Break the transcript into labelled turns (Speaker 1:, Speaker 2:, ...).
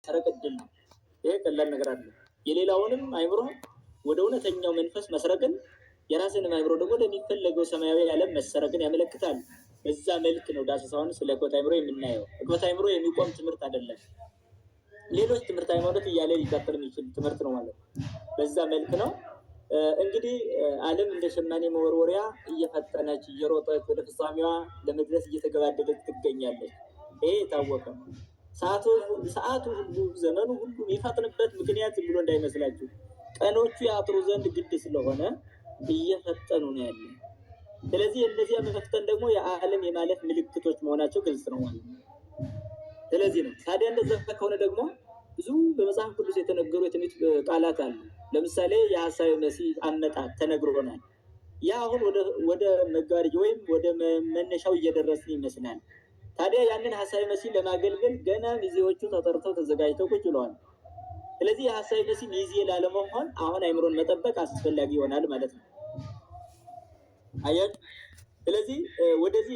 Speaker 1: የመሰረቅ እድል ነው። ይሄ ቀላል ነገር አለ። የሌላውንም አይምሮ ወደ እውነተኛው መንፈስ መስረቅን፣ የራስንም አይምሮ ደግሞ ወደሚፈለገው ሰማያዊ ዓለም መሰረቅን ያመለክታል። በዛ መልክ ነው ዳሰሳውን ስለ ዕቅበተ አይምሮ የምናየው። ዕቅበተ አይምሮ የሚቆም ትምህርት አይደለም። ሌሎች ትምህርት ሃይማኖት እያለ ሊቀጥል የሚችል ትምህርት ነው ማለት ነው። በዛ መልክ ነው። እንግዲህ ዓለም እንደ ሸማኔ መወርወሪያ እየፈጠነች እየሮጠች ወደ ፍጻሜዋ ለመድረስ እየተገባደደች ትገኛለች። ይሄ የታወቀ ነው። ሰዓቱ ሁሉ ዘመኑ ሁሉ የሚፈጥንበት ምክንያት ብሎ እንዳይመስላችሁ፣ ቀኖቹ ያጥሩ ዘንድ ግድ ስለሆነ እየፈጠኑ ነው ያለ። ስለዚህ እነዚያ መፍጠን ደግሞ የዓለም የማለፍ ምልክቶች መሆናቸው ግልጽ ነው ማለት ነው። ስለዚህ ነው ታዲያ እንደዛ ከሆነ ደግሞ ብዙ በመጽሐፍ ቅዱስ የተነገሩ የትንቢት ቃላት አሉ። ለምሳሌ የሐሳዊ መሲህ አመጣጥ ተነግሮናል። ያ አሁን ወደ መጋረጃ ወይም ወደ መነሻው እየደረስን ይመስላል። ታዲያ ያንን ሐሳዊ መሲህ ለማገልገል ገና ሚዜዎቹ ተጠርተው ተዘጋጅተው ቁጭ ብለዋል። ስለዚህ የሐሳዊ መሲህ ሚዜ ላለመሆን አሁን አይምሮን መጠበቅ አስፈላጊ ይሆናል ማለት ነው። አያችሁ። ስለዚህ ወደዚህ